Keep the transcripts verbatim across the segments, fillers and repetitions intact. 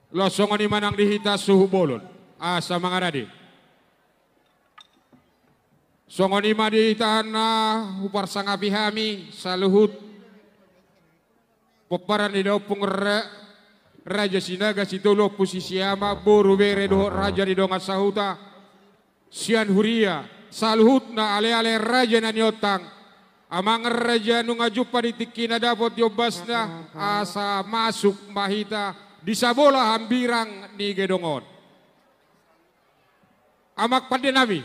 Laos songon i ma nang di hita suhut bolon. Asa mangarade. Songon i ma di hita na huparsangapi hami saluhut pomparan ni daompung ra-, Raja Sinaga Sitolu Ompu Sisiama, boru, bere dohot raja ni dongan sahuta, sian huria, saluhutna aleale raja na niontang, amang raja nunga jumpa di tingki na dapot di ombasna, asa masuk ma hita di sabola hambirang ni gedong on. Amang pande nami.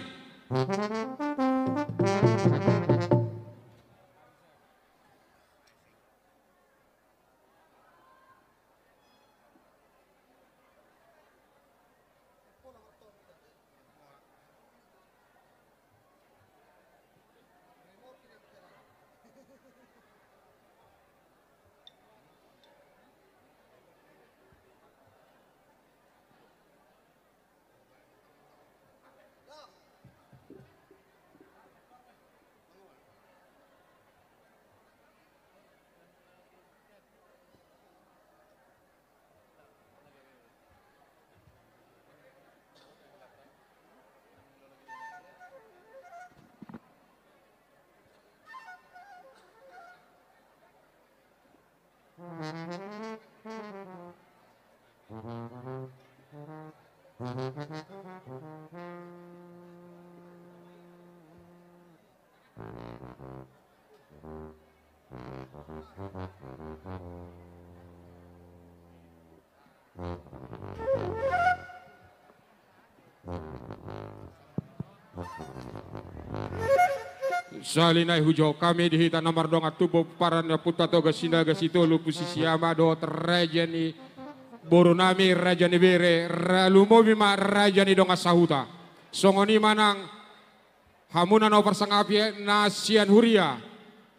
Sahali nai hujou hami di hita na mardongan tubu pomparan ni Ompunta Toga Sinaga Sitolu Ompu Sisiama dohot raja ni boru nami, raja ni bere, ra-, lumobi ma raja ni dongan sahuta. Songon i ma nang hamu na huparsangapi na sian huria,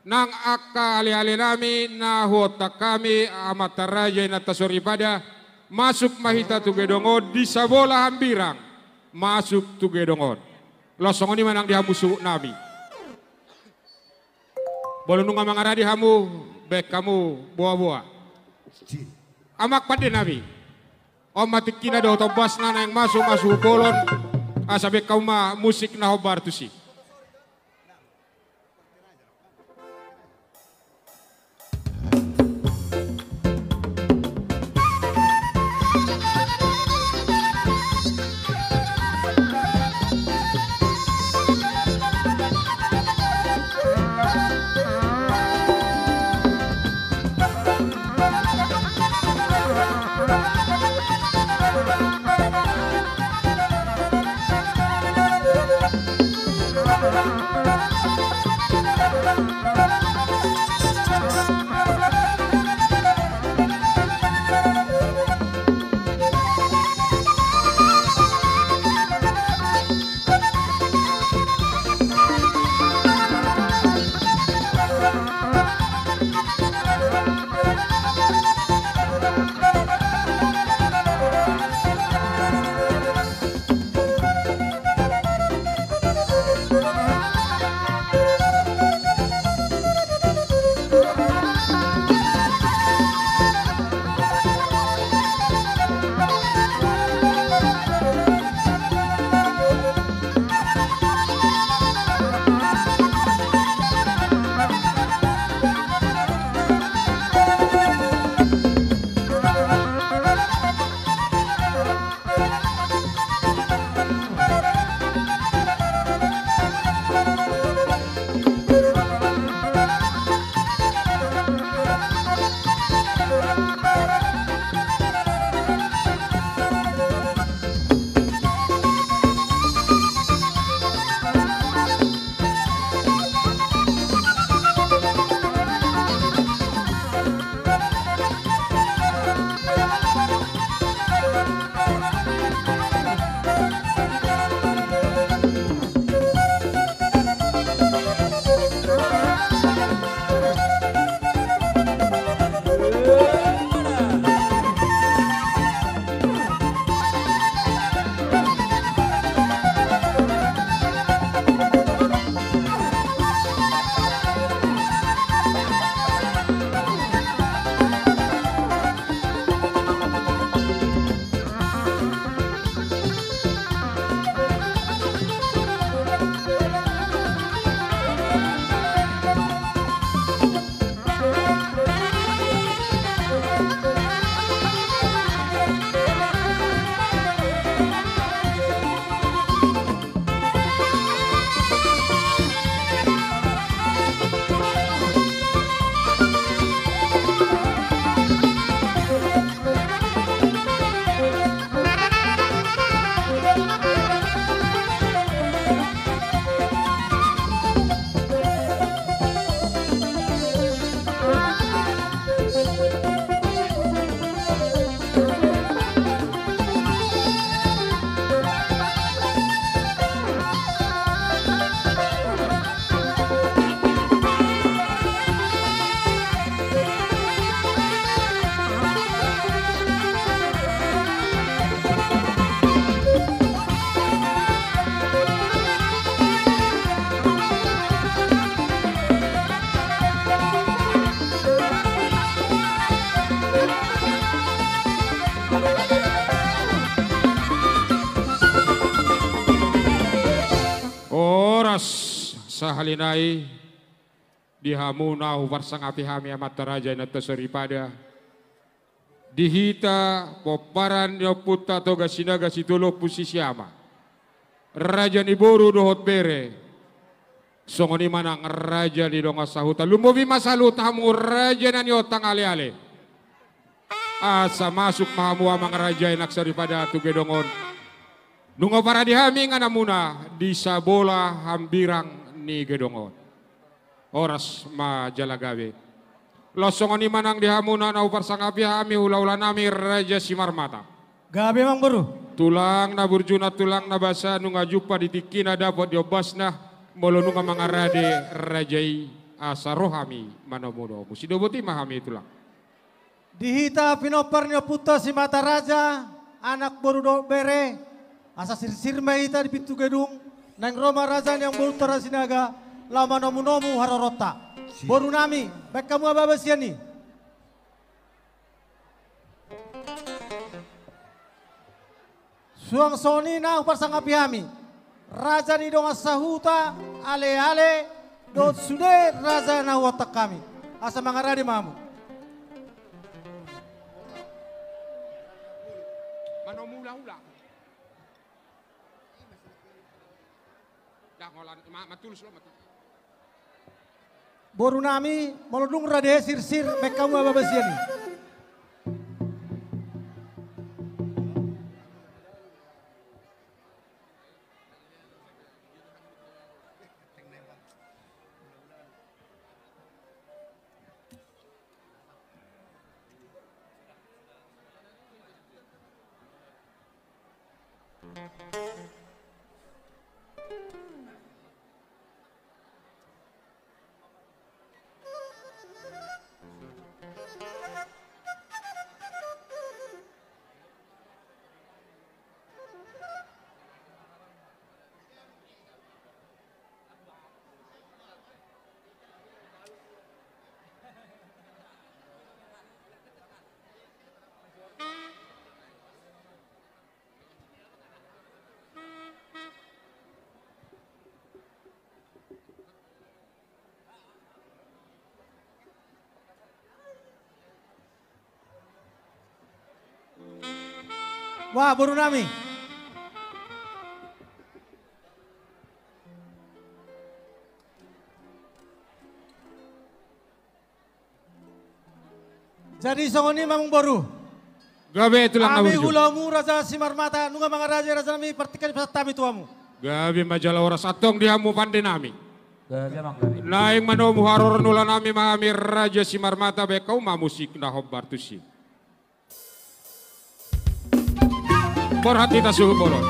nang angka aleale nami na huontang hami, amanta raja, inanta soripada, masuk ma hita tu gedong on di sabola hambirang, masuk tu gedong on. Laos songon i ma nang di hamu suhut nami. Molo nunga mangarade hamu, baen hamu boa-boa. Amang pande nami. On ma tingkina dohot ombasna naeng masuk ma suhut bolon, asa baen hamu ma musik na hombar tusi. Sahali nai di hamu na huparsangapi hami amanta raja, inanta soripada, di hita pomparan ni ompunta Toga Sinaga Sitolu Ompu Sisiama, raja ni boru dohot bere, songon i ma nang raja ni dongan sahuta. Lumobi ma saluhut hamu raja na niontang aleale, asa masuk ma hamu amang raja, inanta soripada, tu gedong on. Nunga parade hami ingananmuna di sabola hambirang ni gedong on. Horas ma jala gabe. Laos songon i ma nang di hamu na huparsangapi hami hulahulanami Raja Simarmata. Gabe, amang boru. Tulang na burju, tulang na basa, nunga jumpa di tingkina, dapot di ombasna, molo nunga mangarade raja i, asa ro hami manomunomu. Sidobot i ma hami, tulang. Di hita pinompar ni ompunta Simata Raja, anak, boru dohot bere, asa sirsir ma hita di pintu gedung, naeng ro ma raja ni amangborunta Raja Sinaga, laho manomunomu haroronta. Siap. Borunami, baen hamu ababa sian i. Suang songon i na huparsangapi hami raja ni dongan sahuta, aleale, dohot sude raja na huontang hami. Asa mangarade ma hamu. Manomu hulahula. Ndang holan, ma-, matulus lo, matulus. Borunami, molo dung rade sirsir, baen hamu ababa sian i. Wah, borunami. Jadi songon i ma, amangboru. Gabe, tulang na burju. Hami ulaonmu Raja Simarmata, nunga mangarade rajanami, partingkian i pasahat hami tu hamu. Gabe ma jala horas, antong di hamu pandenami. Gabe, amang, gabe. Naeng manomu haroron ulanami ma hami Raja Simarmata, baen hamu ma musik na hombar tusi. Borhat hita suhut bolon.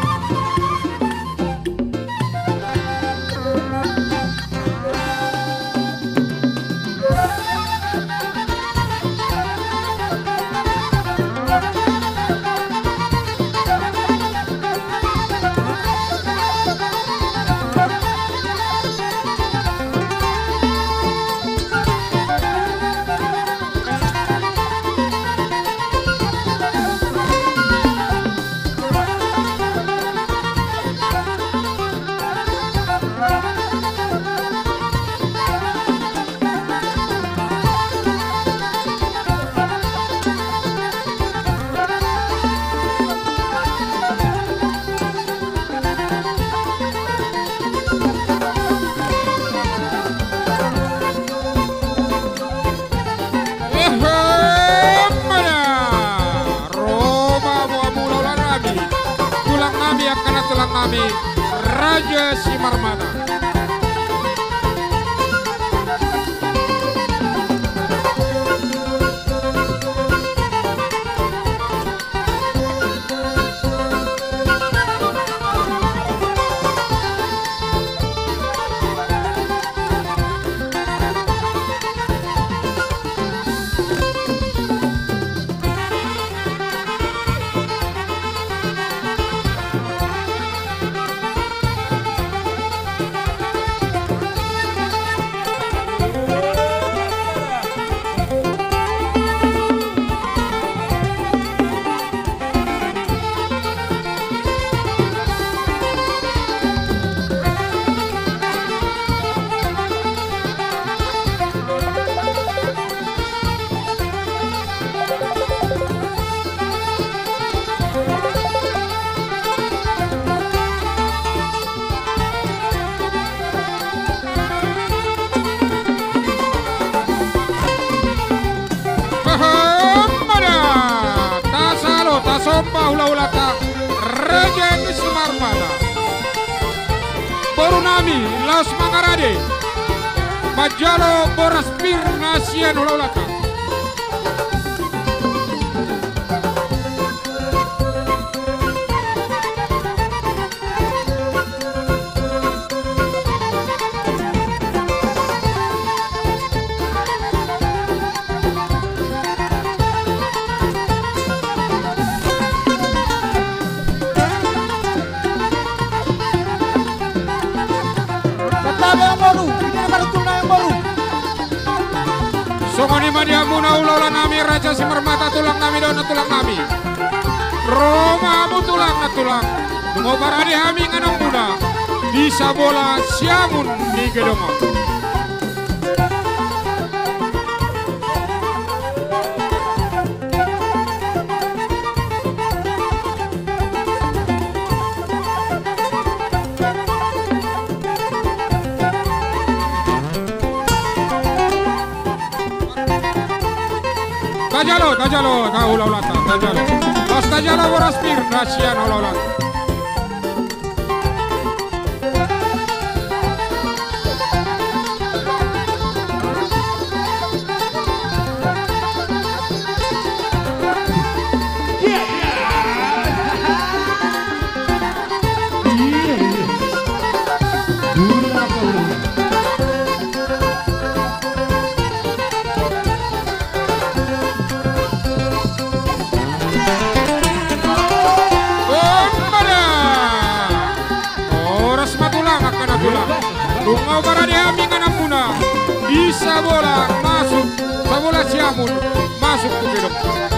Omba hulahulanta, Raja ni Simarmata. Boru nami, laos mangarade. Manjalo boras pir na sian hulahulanta. Tetapi yang baru, ini yang baru tunai yang baru. Songon i ma di hamuna hulahula nami, Raja Simarmata, tulang nami dohot nantulang nami. Ro ma hamu tulang nantulang, nunga huparade hami ingananmuna di Sabola Siamun ni Gedong on. Tajalo, tajalo, ta hulahulanta, tajalo. Laos tajalo boras pir na sian hulahulanta. Horas ma tulang, angka na tulang. Nunga huparade hami ingananmuna di Sabola masuk, Sabola Siamun masuk tu Gedong.